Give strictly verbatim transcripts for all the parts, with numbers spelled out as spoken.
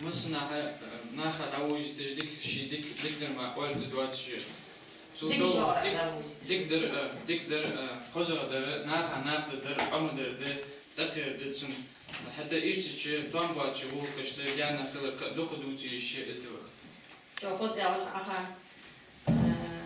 Массанахьа, э, наха дӀавужийташ дика, ший дика, дика дар мара оалийтаргдоацаш. Цул совгӀа дика, дика дар, э, дика дар, э, хозагӀа дар, наха накъадар, Ӏомадар да, тӀакхийра да цун. ХӀаьта иштта чу, товш боацача гӀулакхашта гаьна хилар кхы а дукха дувца йиш я из дувц. Чо хоза аьлар Ӏа. Э,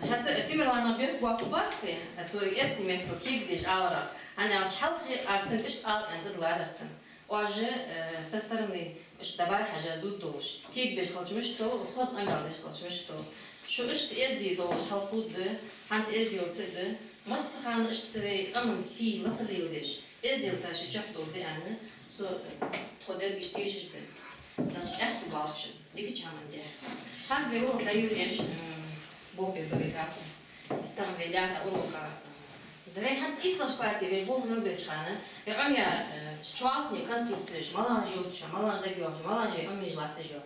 хӀаьта Тимирленах берк боаккхаргбац вай, цо эрсий меттала кегадеш аларах. ХӀана аьлча хьалхе аз цунга иштта ала аьнна дӀадилладар цунна. Оаш, э, со стороны иштта дӀабӀарахьежа зувргдолаш, кегабеш хилча мишта дов, хоза къамаьл деш хилча мишта дов. Шу иштта эздий долаш хьалкхувргда, хӀанз эздел ца да. Массахана иштта вай къаман сий лакхлелдеш, эздел ца ши чакхдовргда аьнна, со, э, тхо деррига иштта тешаш да. Нах аьттув боаллаш, дикача хӀаман тӀа. ХӀанз вай урок дӀайолаеш, э, болх бе бе вай тӀаккха. Тахан вай лаьрхӀа урока, э, да вай хӀанз ийслагӀча классе вай болх мел беча хана, вай Ӏомаяьр, э, чоалхане конструкцеш, малагӀаш йовзаш я, малагӀаш дагайоахаш я, малагӀаш вай Ӏомаеш латташ я,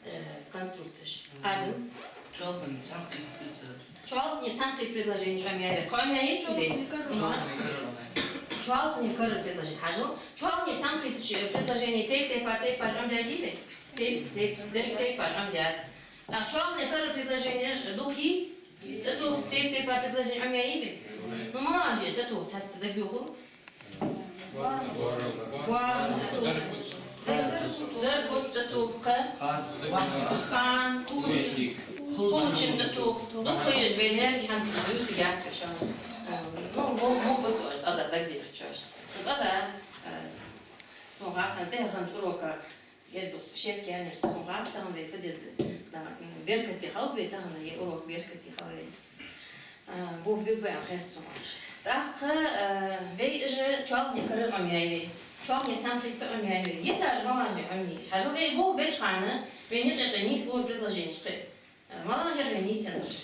э, конструкцеш. Адам. Чоалхане цхьан кхетаца. Чоалхане цхьан кхетаца предложенеш Ӏомаяьй вай. Кхы Ӏомаяьй цу вай? Чоалхане карара. Чоалхане карара предложени. Хьажал, чоалхане цхьан кхетача предложене тайп-тайпара тайпаш Ӏомадаьдий вай? Тайп-, тайп-, деррига тайпаш Ӏомадаьд. ТӀаккха чоалхане карара предложенеш дукха йий? ТӀатоха тайп-тайпара предложени Ӏомаяьй вай? Ну, малагӀаш я тӀатоха, цхьацца дагайоахал? Боарам тӀатоха. Зарбуц тӀатоха, кхы? Хан, кулаш. Хулачун тӀатоха. Ну, кхы еш вай лаьрхӀа хӀанз дувцаргьяц вай шоана. Ну, мо-, мо буц оаш цкъаза дагадехача оаш. Цкъаза, э, сона хац, тӀехьарча урока Из дукха шек яьннаяр сона хац, тахан вай фу дергда. Да, м, беркате хилба вай тахан, ер урок беркате хилба вай. А, болх бергба аьнна хет сона оаш. ТӀаккха, а, вай уж чоалхане карара Ӏомаяьй вай. Чоалхане цхьан кхетаца Ӏомаяьй вай. Йисаш малагӀаш я Ӏомаяьй. Хьажал, вай болх беча хана вайна юкъе-юкъе нийслора предложенеш кхы. Э, малагӀаш яр вай нийсъеннараш?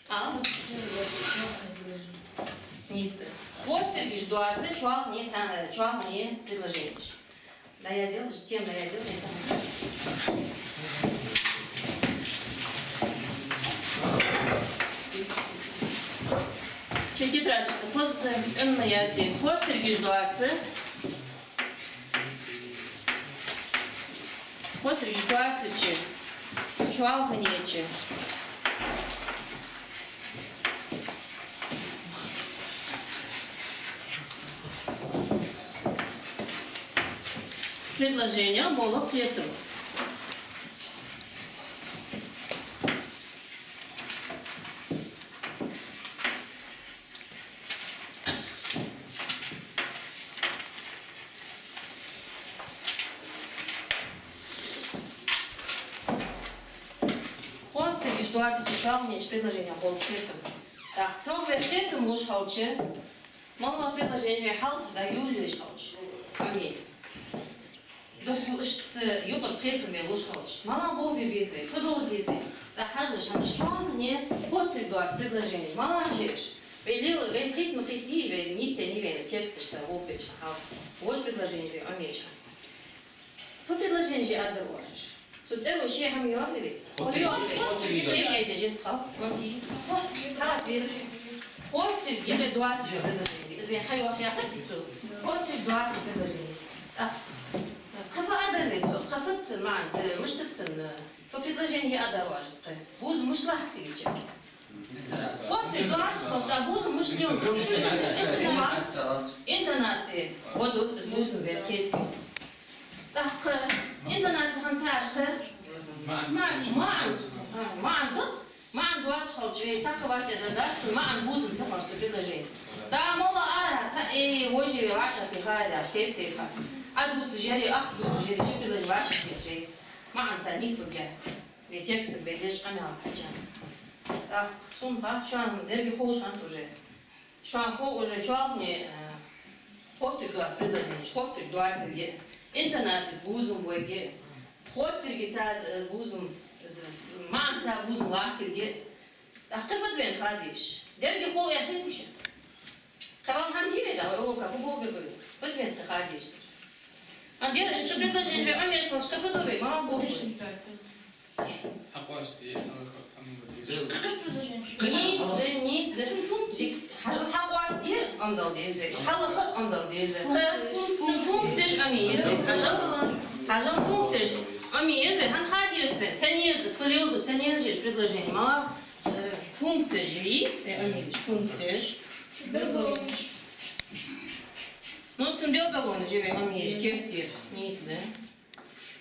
А? Нийсдир. Хоттаргаш доаца чоалхане цхьан, э, чоалхане предложенеш. ДӀаязъел, тема дӀаязъел, это. Шоай тетрадашка хоза цӀена язде. Хоттаргаш доаца. Хоттаргаш доацача чоалханеча предложене бола кхетам. Хоттаргаш доацача чоалханеча предложене бола кхетам. ТӀаккха цох вай кхетам луш хилча, малагӀа предложенеш вай хьалха дӀайолаеш хилча, Ӏомаяь. Духхьал иштта юкъара кхетам вай луш хилча, малагӀа болх бе беза вай, фу довза деза вай? ТӀаккха хьажалаш, хӀанз чоалхане хоттаргаш доаца предложенеш, малагӀаш я уж? Вай лела, вайна кхетам ма кхетий, вай нийсъеннай вайна тексташца болх беча хана. Вож предложенеш вай Ӏомаеча хана. Фу предложенеш я аргдар оаш? Цу цӀерагӀа ши хӀама йоагӀий вай? Хоттаргаш. Хоттаргаш. Вай айдеш жест хал. Мати. Хоттаргаш. Харат веза. Хоттаргаш. Юкъе доацаш я предложени. Из вай хьайоах яхаций цо? Хоттаргаш доацаш предложени. А, кхы фу аргдар вай цох? Кхы фуд цун маӀан, цу мишта цун, э, фу предложени я аргдар оаш кхы? Бувзам мишта латт цига чу? Хоттаргаш доацаш хилча, тӀаккха бувзам мишта леладу? Интонаци. Гӏо ду, из бувзам бер кхетам. ТӀаккха интонаци хӀанз ца ашкха? МаӀан. МаӀан. А, маӀан да? МаӀан доацаш хилча, вай цхьаккха варте да дац, маӀан бувзам ца хилча предложени. Да, мала ара, ца, э, вожи вай вӀашагӀтеха, аш тайп-тайпара. А дувцаш яр, ах дувцаш яр, ши предложени вӀашагӀтеха. МаӀан ца нийслургьяц. Вай текстага вай деш къамаьл хьежжа. ТӀаккха сона хац, шоана деррига ховш хиннад уже. Шоана хов уже чоалхане, э, хоттаргаш доаца предложенеш, хоттаргаш доацилга, интонацес бувзам бойга, хоттаргашца, э, бувзам, з-, маӀанца бувзам латтилга. ТӀаккха кхы фуд вайна ха дезаш? Деррига хов яхийта шо. Кхы вала хӀама дий вай, да, урока фу болх бе беза вай? Фуд вайна кхы ха дезаш? А дера иштта предложенеш вай Ӏомаеш хилча, кхы фу ду вай? Ма болх бе. Хьакъоастаде, хьакъоастаде. Нийса да, нийса да. Хьажал, хьакъоастаде Ӏомадала деза вай. Хьалха Ӏомадала деза вай. Цун функцеш Ӏомае еза вай. Хьажал, хьажал, функцеш. Ӏомае еза вай, хӀана ха деза вай? Сенна еза, фу леладу, сенна еза уж предложени? Мала, э, функцеш я, э, Ӏомае еза, функцеш. Белгалонаш. Ну, цун белгалонаш я вай Ӏомае еза, керттера, нийса да.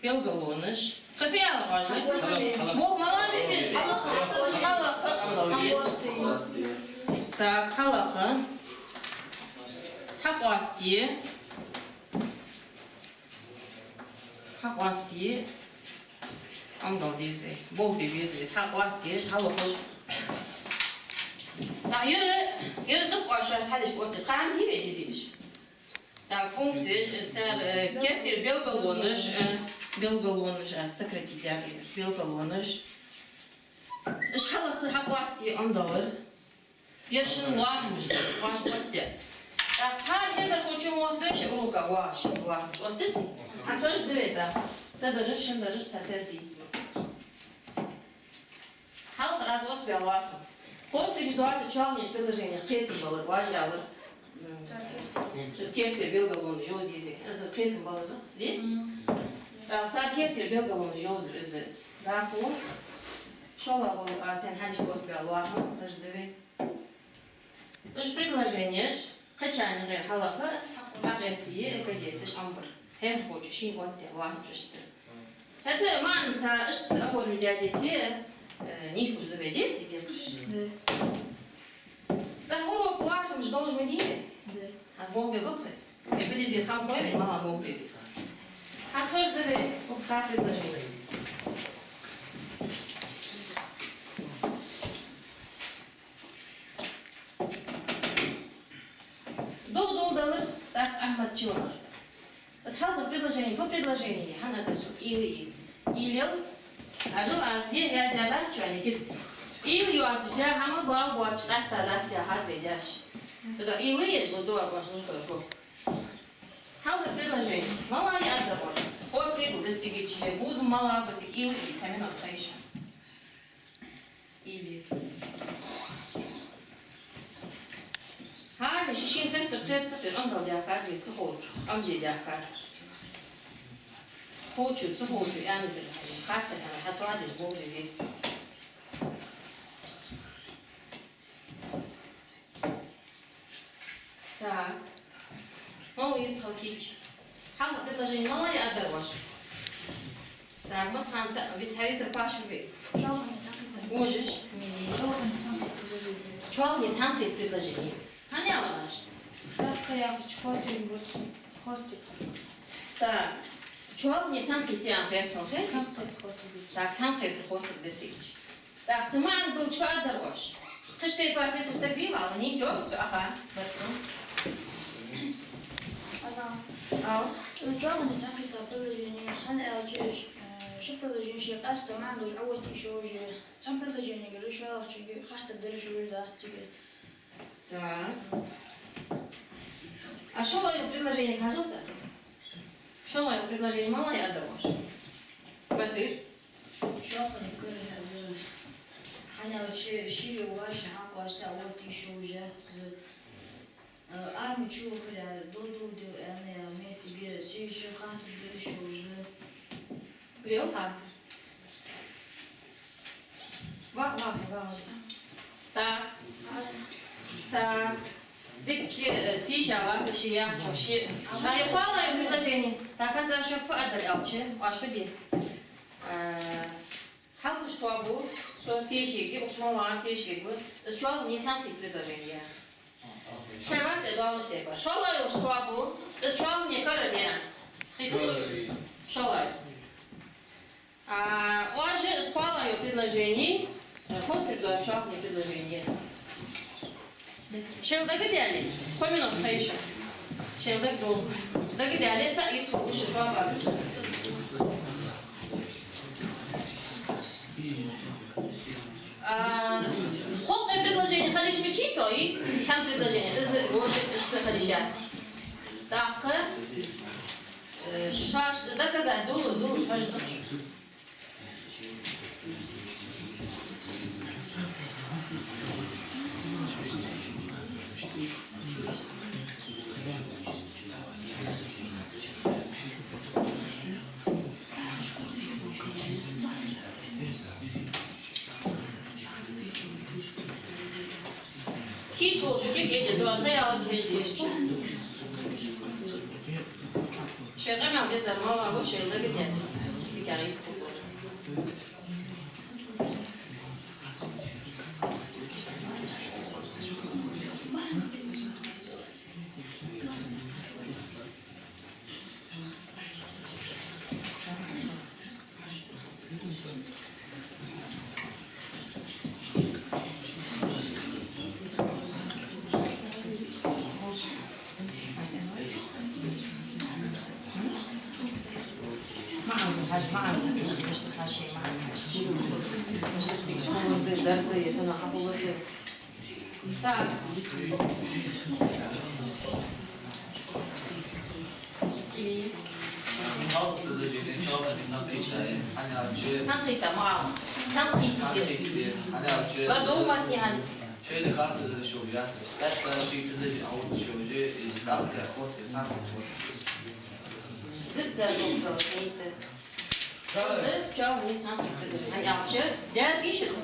Белгалонаш. Кхы фу ала вай? Халахь. Бо мала бе беза? Халахь. Халахь Ӏомабе беза. Так, халахь. Хьакъоастае. Хьакъоастае. Ӏомадала деза вай. Болх бе беза вай. Хьакъоастае, хьалахаш. Нах, ер, ер дукха оаш шоаш хьалхашка оттаде. Кхы хӀама дий вай де дезаш? Так, функцеш, э, цар, э, керттера белгалонаш, э, белгалонаш, а, сократить даьд ер, белгалонаш. Уж хьалаха хьакъоастае Ӏомадалар. Ер шун лоархӀамаш да, оаш оттадаь. Так, хӀара хетархочо мотт ши урока ваш лоархӀамаш оттадац. Хьа хьожаргда вай тӀаккха. Са дараш, шун дараш, цхьатарра дий. Хьалха аз оттабаь лоархӀам. Хоттаргаш доацар чоалхане предложенех кхетам балар, вож ялар. М, из керттера белгалонаш йовза еза. Из кхетам балар да, деций? Мгм. ТӀаккха цар керттера белгалонаш йовзар из да из. ДӀахо шоллагӀа вола, а, сен хьалхашка оттабаь лоархӀам, хьожаргда вай. Уж предложенеш кхычарна гӀайра хьалаха хьакъоастае, э, кадеташ Ӏомабар. ХӀархочо шийна оттадаь лоархӀамаш да. ХӀаьта маӀан цхьа иштта оформить даь деце, э, нийслуш да вай, деций, декхараш? Да. ТӀаккха урок лоархӀамаш долаш ма дий вай? Да. Аз болх бе ба-кх вай? Вай кадеташ хам хой вай, мала болх бе беза? Хьа хьожаргда вай укх предложени. Догдола далар, тӀаккха Ахьмад чувахар. Из хьалхара предложени, фу предложени, хӀана да су, или, или. Ажал аз зе хьаьза дац чоа никиц. Или йоацаш да, хӀама бав боацаш къаьста дац яхад вай даьша. Туда или еш лу дуа бош луш доргу. Хьалхара предложени. Мала я ада орс? Хо пегу да цигичи, буз мала ба циг или, цамина тхайша. Или. ХӀара ши-шин хеттар кхер ца кхер, Ӏомадала даьхкад вай, ца ховчо, Ӏомаде даьхкад. Ховчо, ца ховчо, аьнна дир хьай, хатта хьана, хьатоадеш болх бе беза. Так. Мала йист хьалкхийча? Хьалха предложени мала я ада оаш? Так, масхана ца, вис хьависар паш ве. Чоалханеца кхетар. Ужаш, мизи. Чоалханеца кхетар. Чоалханеца кхетар предложени. ХӀана яла наш? Так, кхы яхача хоттаргбац, хоттаргда. Так. Чоалханеца кхетар яха хетар хой? Цхьан кхетар хоттаргда. Так, цхьан кхетар хоттаргда цига. Так, цу маӀан долча фу аргдар оаш? Кхыча тайпара хеташ саг вий вала, нийса йоах цу аха, баркал. Аза. Ау. Чоалханеца кхетар предложени, хӀана аьлча, э, ши предложени шоай къаьста маӀан долаш Ӏооттае йиш йолаш я. Цхьан предложенегара шоллагӀчунга хаттар дала йиш йолаш дац цига. Так. А шоллагӀа йола предложенега хьажал тӀаккха. ШоллагӀа йола предложени мала я ада оаш? Батыр. Чоалханега карара хьадарас. ХӀана аьлча ший воша хьакъоастаяь оттае йиш йолаш яц из. Э, Ӏамача вахара, догдола дела аьнна, я меттиге, цу чу хаттар дала йиш йолаш да. Лел хаттар. Ва, ва, ва, ва. Так. Так. Дика, э, тийша вац ши яхачо ши. А, я кхоалагӀа йола предложени. Так, хӀанз аз шуга фу аргдар аьлча, оаш фу де? Э, хьалхашка тоабу, со тешаергья, укх чу мел вар тешавергва. Из чоалханеца кхетар предложени я. Шоай вац тӀа доаллаш тайпара. ШоллагӀа йолаш тоабу, из чоалхане карара я. Хеташ? ШоллагӀа. А, оаш из кхоалагӀа йола предложени, э, хоттаргда чоалхане предложени. Шоайла дагадаьле, кхо минот хайша. Шоайла дагадоал. Дагадаьле, цаӀ йист хул шун тоабар. А, кхо-кхо предложени хила йиш мичай цо, и? Цхьан предложени, из вожа иштта хила йиш яц. ТӀаккха, э, шоашта доказать дуллу, дуллу, хьожаргда шо. Кийча волча кӀезига эдеда, тхоай яла хьежа дезача. Шоай къамаьл де дар мала ва, шоай лагарь де. Дикагӏа йист хул. Так. Или. Цхьан кхийтта, ма аллара. Цхьан кхийтта. Ва долмас не хьанз. Шоайла хаттар шоай яц. Тӏаккха шоай предложени хьаотташ шоай, из дахка хьоттар, цхьан хьоттар. Дизза жолдал нийсда. Чоалхане цхьан кхийтта да. Хьан аьлча, деррига иштта да.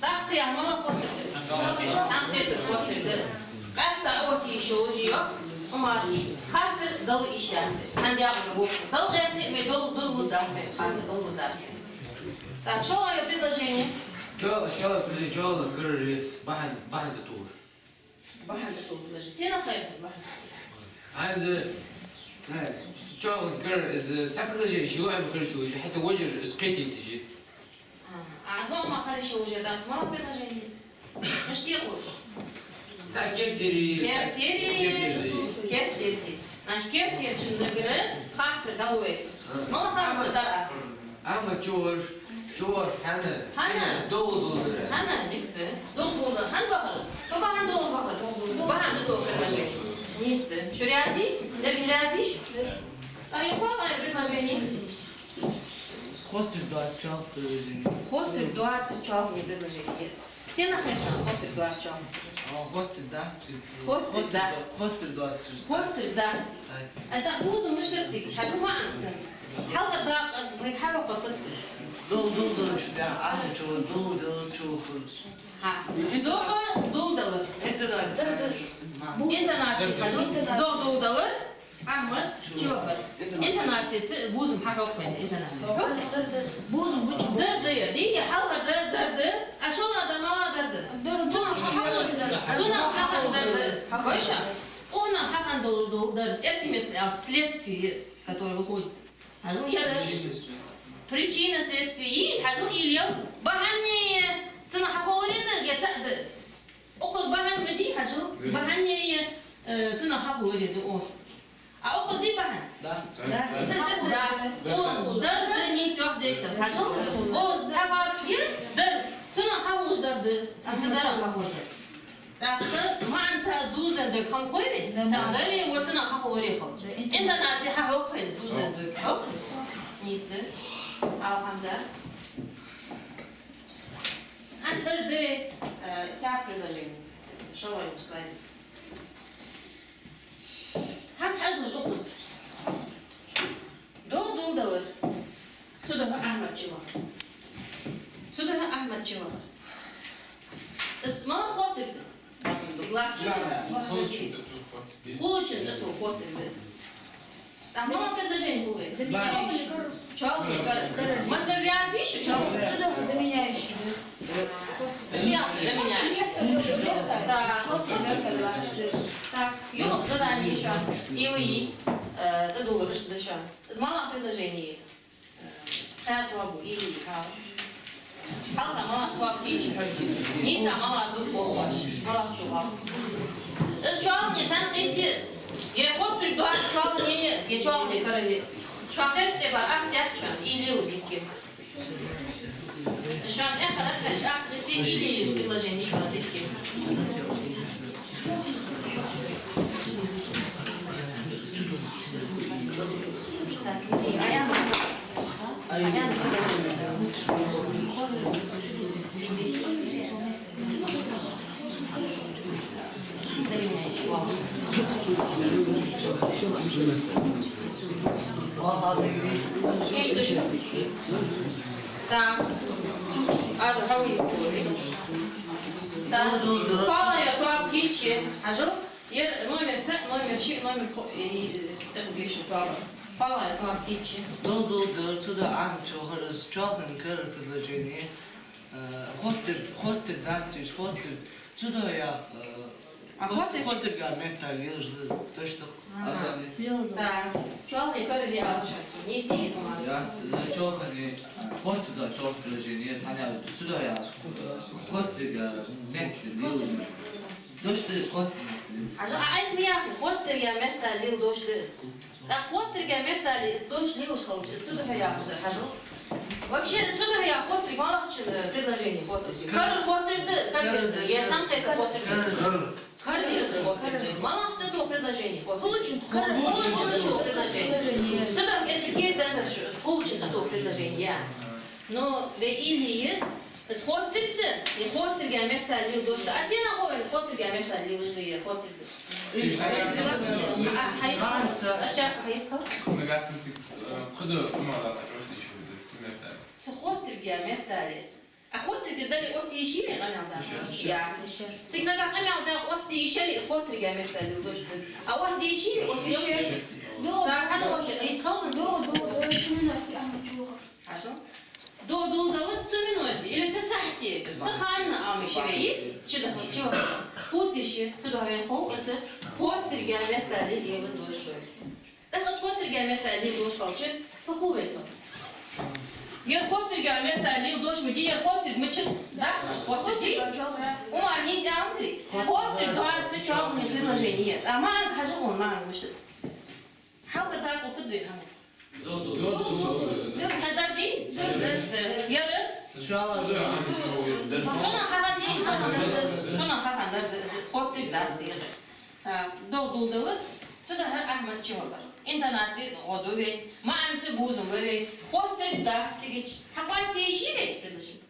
Тӏаккха яхар мала хьоттар да? Цхьан кхийтта хьоттар да. Къаьстта а оттае йиш йолаш я, Ӏумар, хаттар дала йиш яц. Цхьан дагӏа боху. Дала гӏерте, вай дала, дала лургдац, хаттар дала лургдац. Так, шоллагӏа предложени? Чоал-, шоллагӏа предложени, чоалхане карара бахьан, бахьан да тӏур. Бахьан да тӏур предложени. Сенах хьайба бахьан? Хӏанз, э, чоалхане карара из цхьа предложени ши лоӏам хир шу, хӏаьта вожар из кхетийта ши. А, а зома хьалха ши вожар да, мала предложени? Мишта я уж? Цхьа кертере. Кертере. Кертере. Кертере. Значит, кертерчун дагара хаттар дала вай. А. Мала хаттар дала? Амма чувар, чувар хьана? Хьана? Догӏа дулдар. Хьана, дика да. Догӏа дулдар. Хьан бахар? Хьо бахьан долаш бахар? Бахьан да догӏа предложени. Нийсда. Шо раьза? Деррига раьза я? Ай, хьо ай предложени. Хьоттар дац чоалхане предложени. Хьоттар дац чоалхане предложени. Сенах хьайба хьоттар дац чоалхане? А, хьоттар дац. Хьоттар дац. Хьоттар дац. Хьоттар дац. Ай. А тӏаккха бувзам мишта да цига? Хьажал маӏан цун. Хьалха да, вай хьахьокхар фуд? Догӏа дулдалар чу да, ара чу догӏа дулдалар чу хул. Хьа. Догӏа дулдалар. Интонаци. Интонаци хьажал. Догӏа дулдалар. Ахьмад, чувахар. Интонацица бувзам хьахьокх вайна, интонаци. Бувзам гуча. Дар да я, дий, хьалхара дар, дар да. А шоллагӏа дар мала дар да? Дар да. Цунах хьахьокх дар да. Цунах хьахьокх дар да. Хойша? Цунах хьахьокх долаш дола дар. Эрсий меттала следствие, которое выходит. Хьажал яр. Причина следствия. Причина следствия. Из хьажал или яр. Бахьан я. Цунах хьахулар да, я цаӏ да. Укхаза бахьан ма дий, хьажал. Бахьан я, э, цунах хьахулар да оз. А укхаза дий бахьан? Да. Да. Да. Оз дар да нийса йоах зеркало. Хьажал, оз цхьа факт я, дар. Цунах хьахулаш дар да. Цхьа дар хьахулаш дар. Тӏаккха маӏан цхьа дувзаденна дог хьахой вай? Да. Цхьа дар я, ва цунах хьахулар хьал. Да. Интонаци хьахьокх вайна, дувзаденна дог хьахьокх? Нийсда. Алхьамда. Хьанз хьажа да, э, цхьа предложени. Шоллагӏа слайд. Хьанз хьажалаш укхаза. Догӏа дулдалар. Цудухьа Ахьмад чувахар. Цудухьа Ахьмад чувахар. Из мала хьоттар да? Лакчу. Хулачун тӏа тӏур хьоттар да. Хулачун тӏа тӏур хьоттар да. Так, мала предложени хул вай? Заменяющий. Чоалхане карара. Масала, раьза вий шо чоалхане? Цудухьа заменяющий да. Чья заменяющий? Так. Так, юха задани шоана. Или, э, тӏадувлар иштта да шоана. Из мала предложени? Э, хьакъ ва бу, или хьал. Хьалха мала хьоахкийча хьожа. Нийса мала дус болхаш. Мала чу вал. Из чоалхане цхьан кхийтта я из. Е хьоттар дац чоалхане я из, е чоалхане карара я из. Шоана кхеташ тӏе бар ахча яц шоана, или узитки. Шоана цӏе хьалакхаш ахча хити, или из предложени шоана дитки. Так, мизи, а я Так. Ада хьавис. Да. Дола дола дар. ПхьоалгӀа тоаба кийчъе. Хьажал, ер номер цаӀ, номер шиъ, номер кхо-, э, э, цӀена бийша тоаба. ПхьоалгӀа тоаба кийчъе. Дола дола дар, цудухьа Ӏамача хӀара из чоалхане карара предложени, э, хоттар, хоттар дац из, хоттар, цудухьа яха, э, А хоттар? Хоттарга меттала лелаш да, тошта. Ага. Асани. Да. Чоалхане карара яхаш. Нийса из ма. Я, э, чоалхане, э, хоттар да, чоалхане предложени, саня, цудухьа яхаш. Хоттарга меттала лелаш. Дош да из хоттарга меттала лелаш. Хьажал, а айт ма яхий, хоттарга меттала лелаш дош да из. ТӀаккха хоттарга меттала из дош лелаш хилча, из цудухьа яхаш да, хьажал. Вообще, из цудухьа яха хоттарг малагӀча, э, предложене хоттарг. Карара хоттарг да из, карара, е цхьан кхетар хоттарг да. Карара. Карара хоттарг да. МалагӀча тӀатоха предложени хо-, хулачун, карара хулачун тӀатоха предложени. Цудухьа из кхетар да, хулачун тӀатоха предложени, я. Но вай или из, из хоттарг да, е хоттарга меттала лелаш дош да. А сенах хов вайна из хоттарга меттала лелаш да, е хоттарг да? А, хьайс хал? Ача, хьайс хал? Нагахьа санна цига, э, пхи ду, ма, да, да, да, да, да, да. Цу хоттарга меттала. А хоттарг из дале, оттае йиш йий вай къамаьл даккха? Йиш я. Я. Цига нагахьа къамаьл даккха оттае йиш яр, из хоттарга меттала лелаш дош да. А оттаде йиш йий вай, оттае йиш яр? Йиш я. Да, хӀана оттае? Из халкъ? Дола дола дар, цу минуте Ӏамача хӀара. Хьажал. Дола дола дар, цу минуте, или цу сахьате, цу хана Ӏамача вай, чу даха, чу. Хувца йиш я, цудухьа вайна хов из хоттарга меттала лелаш дош да. ТӀаккха из хоттарга меттала лелаш дош хилча, фу хул вай цох? Ер хоттарга меттала лелаш дош ма дий, ер хоттарг мичад? Да, хоттарг дий? Умар, нийса аьннадий? Хоттарг дац чоалхане предложени. А маӀанга хьажал, маӀанга мишта да? Хьалхара дакъа фу да хьона? Цхьа дар дий? Ер? Цунах хьахьа дий? Цунах хьахьа дар да, хоттарг дац цигара. А, дола дола дар. Цудухьа Ахьмад чу вахар. Интонаци гӀо ду вай, маӀанца бувзам ба вай. Хоттарг дац цигача. Хьакъоастае йиш йий вай предложени?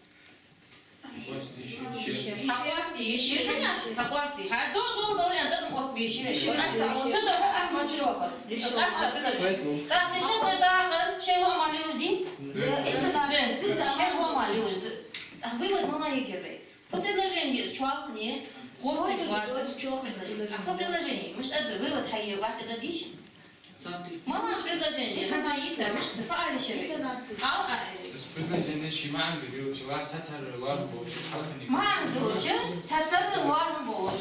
Хьакъоастае йиш я. Хьакъоастае. Хьа, дола дола дар аьнна, тӀадам оттабе йиш йий вай? Цудухьа Ахьмад чу вахар. ТӀаккха шоай дахар, шоай лоӀам лелаш дий? Шоай лоӀам лелаш да. ТӀаккха вывод малагӀа йий вай? Фу предложени я из чоалхане, хоттарг вацар. А фу предложени? Мишта да, вывод хьае вахта да дийша? МалагӀа предложени? Интонаци. Мишта фу ала йиш я вай? Интонаци. Ала, а, из предложени ший маӀан гилча, цхьатарра лоархӀам болаш, чоалхане. МаӀан гилча, цхьатарра лоархӀам болаш,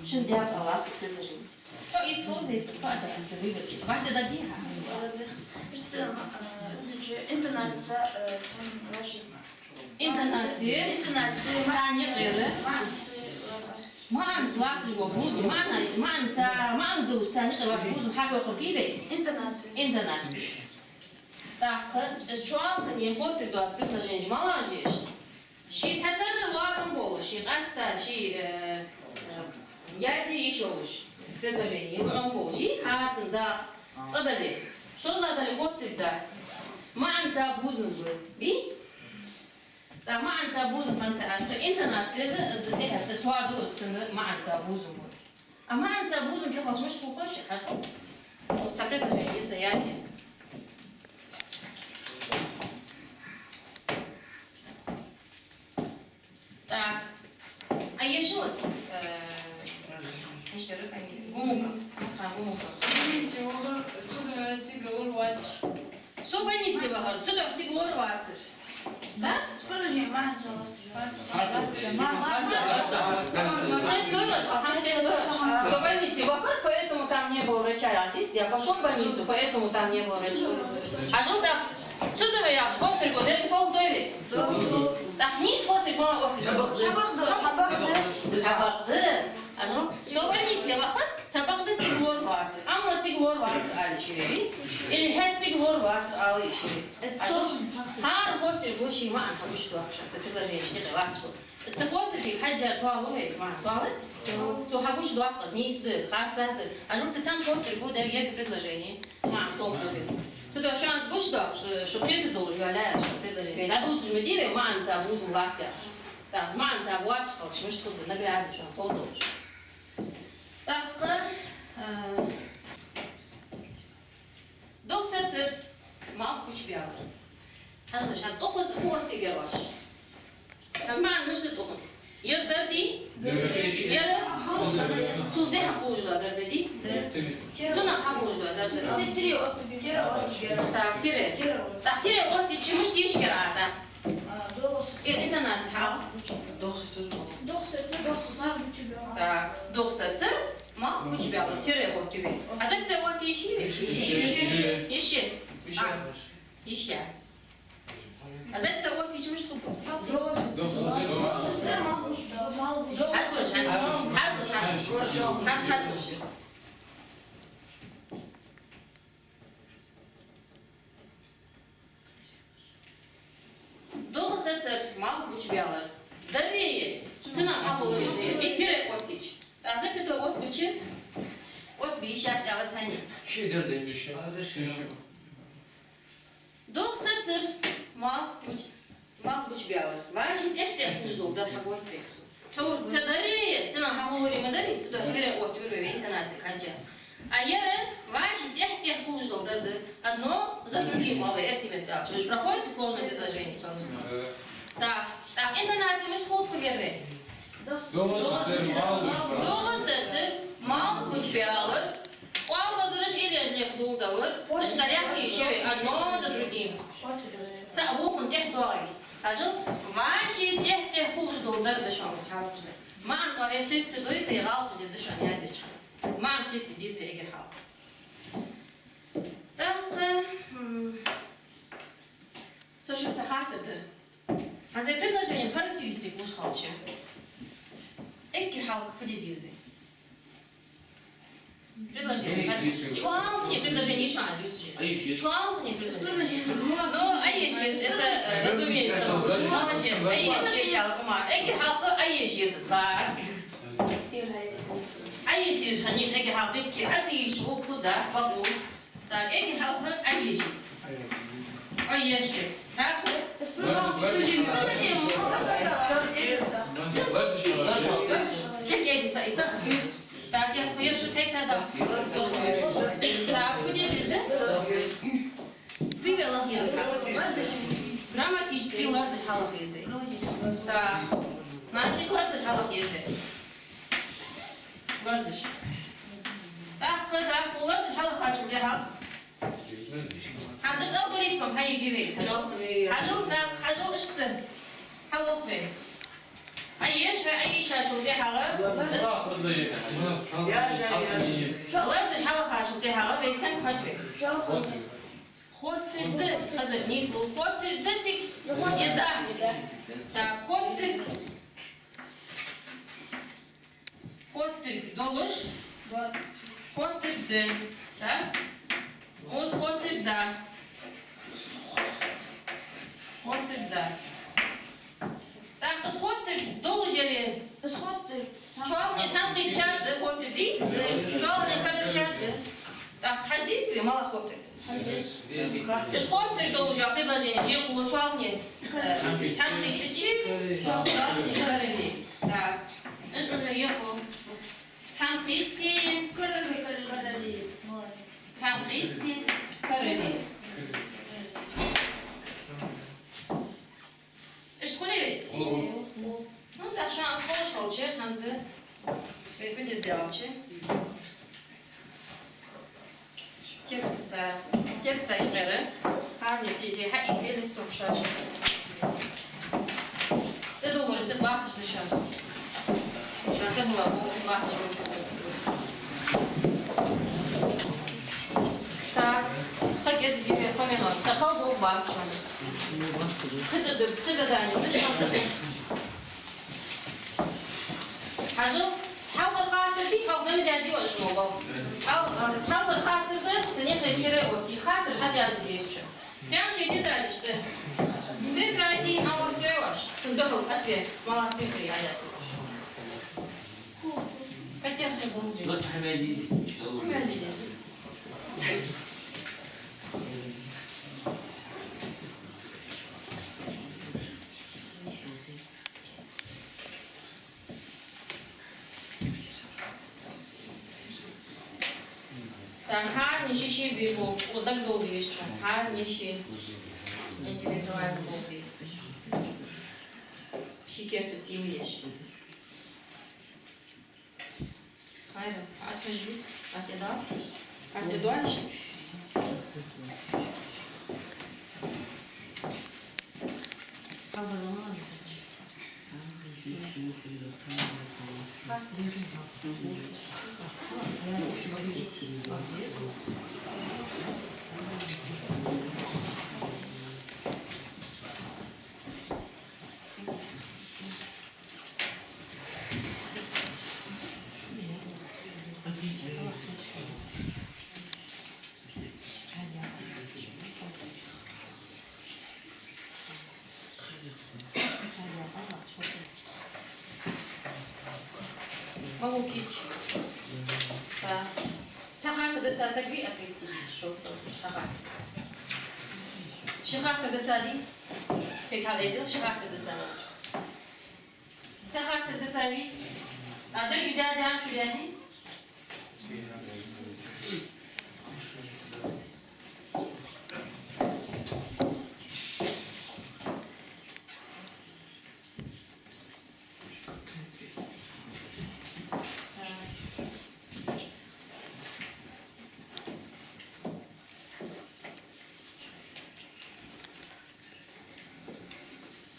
шин декъала предложени. Хьо из тховзийта, хьо а тӀаккха ца вывод чу. Вахта да дий хьа? Иштта, а, из чу интонаци, а, цхьан вӀаши. Интонаци. Интонаци. Царна юкъера. МаӀанца латташ бола бувзам. МаӀан, маӀанца, маӀан долаш царна юкъе латта бувзам хьахьокхар фу я вай? Интонаци. Интонаци. ТӀаккха из чоалхане хоттарг доаца предложенеш малагӀаш я уж? Ший цхьатарра лоархӀам болаш, ший къаьстта, ший, э, э, язъе йиш йолаш предложени лоархӀам болаш, хӀара цун дакъа цӀа дале, шозлагӀа дале хоттарг дац. МаӀанца бувзам ба. Бий? ТӀаккха маӀанца бувзам хӀанз ца аьлча, интонаци я из, из тӀехьа тӀа тоаду из цун маӀанца бувзам ба. А маӀанца бувзам ца хилча мишта хул хой шоана, хьажал. Цхьа предложени са яьй. Так. А ешалас, э, иштта фамилия. Гумуков. Асан Гумуков. Больнице вахар, цудухьа цига лоравацар. Со больнице вахар, цудухьа цига лоравацар. Да? Продолжение. Маца. Со больнице вахар, поэтому там не было врача, яхаш. Я пошёл в больницу, поэтому там не было врача. Хьажал, да. Цудухьа яхаш хоттарг, деррига толхадой вай? ТӀаккха нийса хоттарг малагӀа оттаду? Цхьабакъда. Цхьабакъда. Хьажал, со больнице вахар, цхьабакъда цига лоравацар. Амма цига лоравацар ала йиш я вай? Или хӀаьта цига лоравацар ала йиш я вай? Хьажал, хӀара хоттарга ший маӀан хьагучадоаккхаш, цу предложенешта юкъе латташ хул. Цу хоттарга хьежжа тоалу вай из маӀан, тоалац? Цо хьагучадоаккх из, нийса да, харцахьа да. Хьажал, цу цхьан хоттарга деррига егга предложени маӀан толхадой вай. Цудухьа шоана гучадоаккх, шо, шо кхетар долаш йоалаяьй шо предложени. Вай дӀадувцаш ма дий вай, маӀанца бувзам латт яхаш. ТӀаккха из маӀанца боацаш хилча мишта хургда, наглядно шоана ховш долаш. ТӀаккха, а, дов сецар, малх кучабаьлар. Хьажал, шоана укхаза фу оттаергья оаш? ХӀанз маӀан мишта да укхун? Ер дар дий? Ер цул тӀехьа хулаш дола дар да дий? Цунах хьахулаш дола дар да. Тире оттабе. Тире оттабе. Так, тире. Тире оттабе. Так, тире оттабе, чу мишта дешаш хилар Ӏа? А, догӀа сацар. Э, интонаци хьал. ДогӀа сацар. ДогӀа сацар, малх гучабаьлар. Так, догӀа сацар, малх гучабаьлар. Тире оттабе. А запятая оттае йиш йий? Йиш я. Йиш я. А, йиш яц. А запятая оттае йиш мишта хул? ДогӀа сацар, малх гучабаьлар. Хьажалаш, хьажалаш, хьажалаш, хьажалаш. ДогӀа сацар, малх гучабаьлар. Даре я, цунах хьахулар ер, тире оттича. А запятая оттабича, оттабе йиш яц аьлар царна. Ши дар да, йиш я. ДогӀа сацар, малх гуч-, малх гучабаьлар. ВӀаший тӀехьа-тӀехьа хулаш дола дар хьагойт вай. Тхьовра цу даре, цунах хьахулар ма дарий, цу дар тире оттавир вай, вай интонаци кхаьча. А ер вӀаший тӀехьа-тӀехьа хулаш дола дар да. Одно за другим, оаха эрсий меттала аьлча. Вы же проходите сложное предложение по-русски. Так, так, интонаци мишта хул ер вай? ДогӀа сацар, малх гучабаьлар. ДогӀа сацар, малх гучабаьлар. Къоал базараш, иллеш леха дулдалар. Иштта дӀаяхьа йиш я вай, одно за другим. Цхьа вокхун тӀехьа доагӀий. Хьажал, вӀаший тӀехьа-тӀехьа хулаш дола дар да шоана хьалхашка. МаӀан кхетаде ца дой, тӀаккха гӀалат дергда шоана яздеча хана. МаӀан кхетаде деза вай эггара хьалха. ТӀаккха, м, со шуца хаттар дар. ХӀанз вай предложенен характеристика луш хилча, эггара хьалха фу де деза вай? Предложени. ЧӀоагӀа хӀанз предложени шоана ювцаш я. ЧӀоагӀа хӀанз предложени. Ну, Ӏоеш еза, это, э, разумеется. Молодец. Ӏоеш еза, Умар. Эггара хьалха Ӏоеш еза, да. Ӏоеш еза, хӀанз эггара хьалха дикки, а ца еш, улку, да, бакъу. Так, эггара хьалха Ӏоеш еза. Ӏоеш еза. Так? Кек эди ца иса. Так, я кхоеш кайса да. Так, куди лезе? Фу велах еза. Грамматически лардаш хьалха еза. Так. Значит, лардаш хьалха еза. Лардаш. ТӀаккха, тӀаккха лардаш хьалха хьачул тӀехьа. ХӀанз иштта алгоритмом хьайига вай. Хьажал, тӀаккха хьажал иштта. Хьалха вай. Ӏоеш, Ӏоешачул тӀехьагӀа. Лардаш хьалха хьачул тӀехьагӀа вай сенга хьожа вай? Хоттаргда, хаза нийслу. Хоттаргда цига. Е даха. Так, хоттарг. Хоттарг долаш. Хоттаргда. Так? Укхаза хоттарг дац. Хоттарг дац. Так, из хоттарг долаш яле? Из хоттарг. ЧӀоагӀа цхьан кхетачар да хоттарг, дий? ЧӀоагӀа карарчар да. Так, хьажа дезий вай, малагӀа хоттарг? Хьажа деза. Из хоттарг долаш йола предложени, е кхо чӀоагӀа, э, цхьан кхетачи, чӀоагӀа карарчи. Так. Из уже е кхо. Цхьан кхетачи. Карарчи, карарчи. Цхьан кхетачи. Карарчи. Иштта хулий вай? Хул. Ну, так, шоана хулаш хилча, хӀанз вай фу де деза аьлча. Текстаца, текста юкъера. ХӀаране тӀа, тӀа хьаийца листок шоаш. ТӀадувлаш, тӀа латташ да шоана. Так, ха кӀезига вай кхо минот. ТӀаккха хала болх бац шоана. Кхы тӀа да, кхы задани да шоана. Хьажал, хьалхара хаттар дий, хьалха дами даьдий оаш мо бал. Хьал-, хьалхара хаттар да, цунна юхе тире отте, хаттар хьадаьза дезача. Прямо шоай тетрадаш тӀа. Цифрати а вот тӀа оаш. Цун духьал ответ. Молодцы, при Аяс. Хотя бы был. Вот хьамаьли. Хьамаьли. Так, хӀаране ший-ший бийху, укхаза дагадоагӀа дезача. ХӀаране ший. Индивидуально бийху. Ший керта цӀи еш. Хайра, хьа тхьажбиц, аш тӀе дац, аш тӀе доалаш. Молокич. Так. Цхьа хаттар да са, саг вий ответить? Шо, цхьа хаттар. Ши хаттар да са дий? Кхы хьалъайдел, ши хаттар да са. Цхьа хаттар да са вий? А дерригаш даьд, чу даьдий?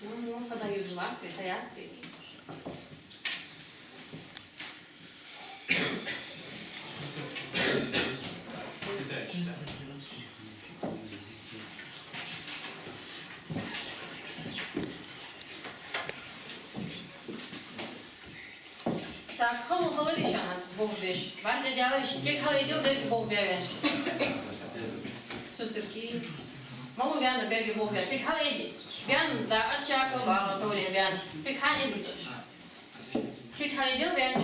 Ну, ну, когда юджлах, ты хаяци. Так, хало, хало решена, болх беш. Ваш де дела реш, кек хало идёт, деррига болх бе венш. Сусырки. Малув вена беррига болх бе. Кек хало иди. Вен да, арчака, вала, торе вен. Кек хало иди. Кек хало идёт, вен.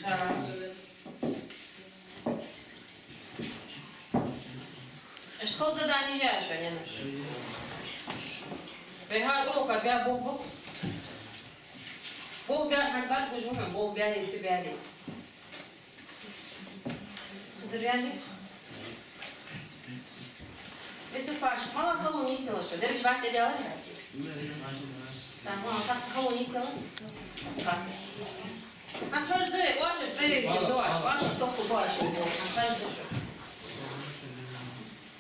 Так. Ишта хала задани я шоана. Вай хӀара урока бе болх ба. Болх бе хьан бат гуш ву хьона, болх бе ли, ца бе ли. Зря ли? Если паш, мала хало нийсъелар шо, дерригаш ваш тӀе даьлар? Так, мала, так хало нийсъелар? Так. Хьан хьожа да, оаш проверить да, оаш, оаш тоху оаш, хьан хьожа да шо.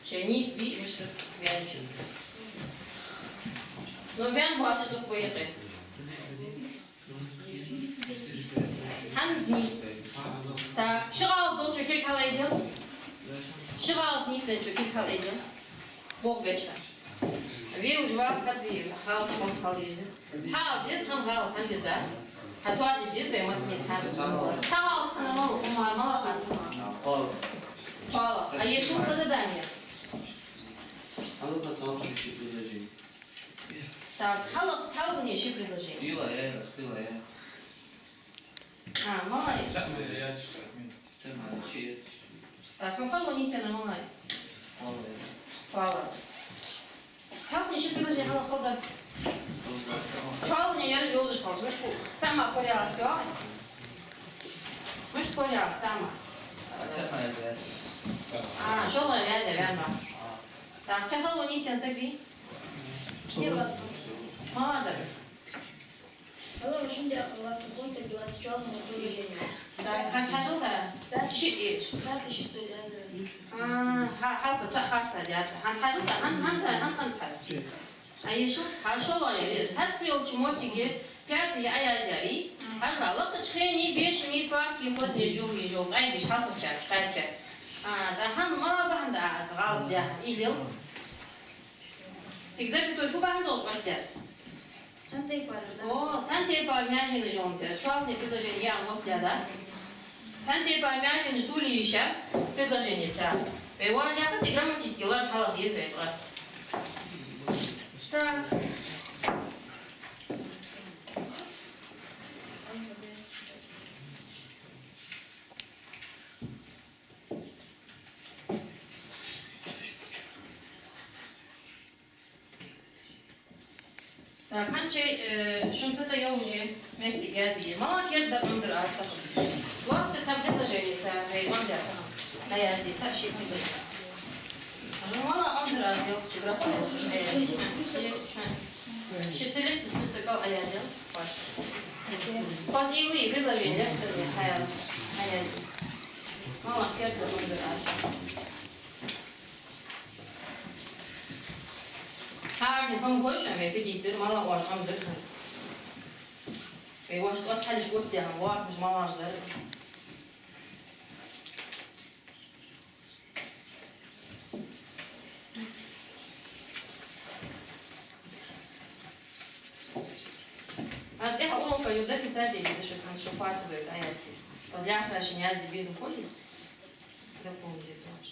Шоай нийса бий, мишта венчун. Но вен бац тоху баькъе. Хьан нийса. Так, ши гӀалат долчо кек хьалайдел. Ши гӀалат нийсденчо кек хьалайдел. Болх беча. Вилж ва хазир, хьал, хьал, хьал ежда. Хьал деза, хьан гӀалат, хьан деза. Хьа тоаде деза, вай масне цхьа. Цхьа гӀалат хьана мала, хӀама мала хьана. Хьала. А ешал хаза дания. Хьала хьа цхьа хьана ши предложени. Так, хьала цхьалгане ши предложени. Пила я, я, пила я. А, молодец. Цхьа ма я, я, цхьа ма я. Так, ну, хало нийсъеннай, молодец. Молодец. Хьала. Цхьалгане ши предложени хьала хала да. Чоалгане яр жолдаш халс, мишта хул? Цхьа ма порядок, всё. Мишта порядок, цхьа ма. Цхьа ма я, я. А, шоллагӀа я, я, я, я. Так, кхы хало нийсъенна саг вий? Молодец. Алло, шин декъала какой-то двадцать чёрный предложение. Так, хьан хьажал да? Пятый, ши, э, пятый, шестой, да, да. А, хьа, хьалха цхьа харц да. Хьан хьажал да? Хьан, хьан, хьан, хьан, хьан. А ешал? Хьа шоллагӀа я. Цхьацца йолча моттиге пятый я язъяьй. Хьажал, лакхача хене бешами, папки, хозне жугӀи жугӀ. Къайдиш хьалхарчар, кхаьчар. А, да хьан мала бахьан да аз гӀалат даьха? Илел. Цига запятой фу бахьан долаш оттадаьд? Цхьан тайпара, да? О, цхьан тайпара маьженаш йоланте. Чоалгане предложени ян оттадаьд. Цхьан тайпара маьженаш туле йиш яц предложеница. Вай вож яхац, и грамматически лар хьалха еза вай цкъа. Так. Так, хӀанз шоай, э, шун цу тӀа йолча моттиге язъе. Мала керда Ӏомадар аз тахан? Лоацца цхьа предложеница, хӀай, Ӏомадаь тахан. ХӀа, язъе цхьа-ши предложени. Ну, мала Ӏомадар аз йолча графа йолча, э, язъе. Ши ца лесташ, ши ца кӀал Ӏоязъел, ваш. Хоза ийла предложени лаьттара хьаял-, хьаязъе. Мала керда хӀама дар аша. ХӀаране хӀама хой шоана вай фу дийцар, мала оаш хӀама дар хӀанз. Вай оаш тӀа хьалаш оттадаь хӀама лоархӀаш малаш дар. Аз тӀехьа урока юха дописать дергда шуга, хӀанз шо кхоачадойташ Ӏоязде. Аз лаьрхӀа шийна язде безам хуле, дополнить де тоаш.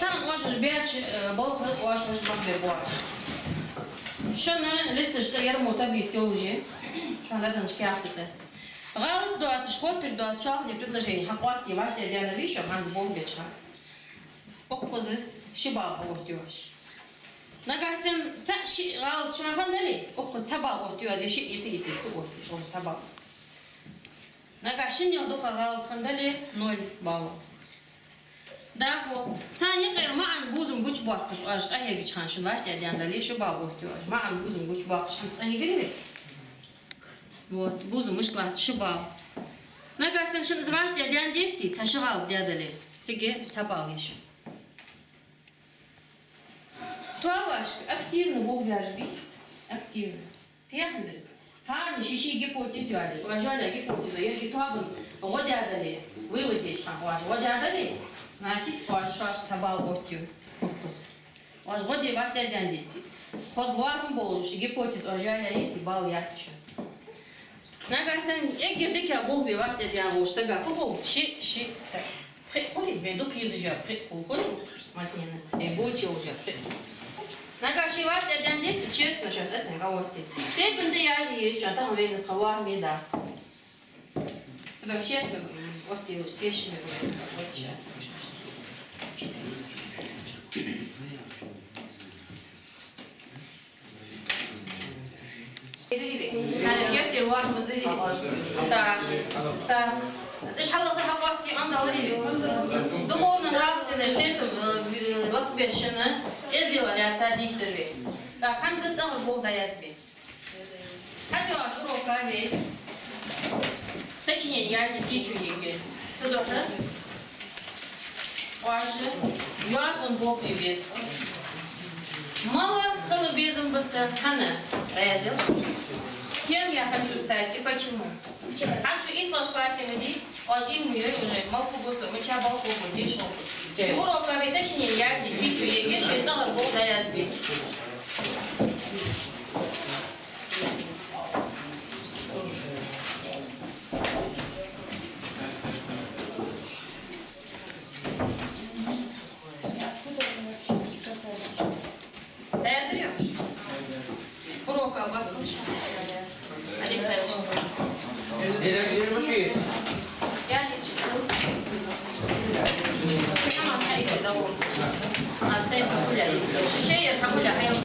Тахан оаш уж баьча, э, балха оаш уж бахбе боагӀаш. Шун листаш тӀа ер мо таблица йолаш я, шун дӀаденнача каьхата тӀа. ГӀалат доацаш, хоттарг доацаш, шоллагӀа предложени хьакъоастаде вӀаштӀехьадаьннар дий шо, хӀанз болх беча хана. Укхаза ши балл хьаоттаю оаш. Нагахьа санна цхьа шиъ гӀалат шоана хиннадале, укхаза цхьа балл оттаю оаш, е шиъ, е итт, е итт ца оттаю оаш, цхьа балл. Нагахьа шиннел дукха гӀалат хиннадале, ноль балл. ДӀахо, цхьан юкъера маӀан бувзам гучабоаккхаш оаш къахьегача хана шун вӀаштӀехьадаьннадале, ши балл оттаю оаш. МаӀан бувзам гучабоаккхаш хӀанз къахьегар вай? Вот, бувзам мишта латт, ши балл. Нагахьа санна шун из вӀаштӀехьадаьнна деце, цхьа ши гӀалат даьдале, цига цхьа балл я шун. Тоабашка активно болх беш бий? Активно. Фу яхар да из? ХӀаране ший-ший гипотез йоалае. Оаш йоалаяь гипотезо еррига тоабан гӀо даьдале, вывод деча хана оаш гӀо даьдале, значит, оаш шоашта цхьа балл оттаю укхаза. Оаш гӀо де вӀаштӀехьадаьнна деце, хоза лоархӀам болаш ши гипотез оаш йоалаяь еце, балл яц шун. Нагахьа санна эггара дикагӀа болх бе вӀаштӀехьадаьнна волча сага фу хул? Шиъ, шиъ, цхьа. Пхиъ хулий? Вай дукха езаш яр пхиъ хул, хулий? Массанена. Вай боча йолаш яр пхиъ. Нагахьа ший вӀаштӀехьадаьнна деце, честно шоана оценка оттаде. Степень ца язъе еза шоана, тахан вайна из хьалоархӀаме дац. Цудухьа честно, м, оттаделаш, тешаме вай, вот сейчас. Хьана кертера лоархӀамаш дий? Так, так. Ишта хьалха хьакъоастаде, Ӏомадаларий вай? Духовно-нравственный хетам, э, лакхбеш шоана эздел лаьца дийцар вай. Так, хӀанз цӀагӀара болх дӀаязбе. ХьадоагӀача урока вай сочинени язъе кийчо ергья. Цудухьа оаш йоазон болх бе беза. Мала хила безам ба са, хӀана? Раязел. Кем я хочу стать и почему? Хьан шу ийслагӀча классе ма дий, оаш ийла ма йой уже, мала хургва со, мича балха хургва, дешаш хургва. Урока вай сочинени язъе кийчо ергья, шоай цӀагӀара болх дӀаязбе. ДӀаяздаьрий оаш? Урока баккхалаш. Олег Павлович. Я лично. Тамам, хьаийца, давай. А, сайт хьагуляй. Шея хьагуляй.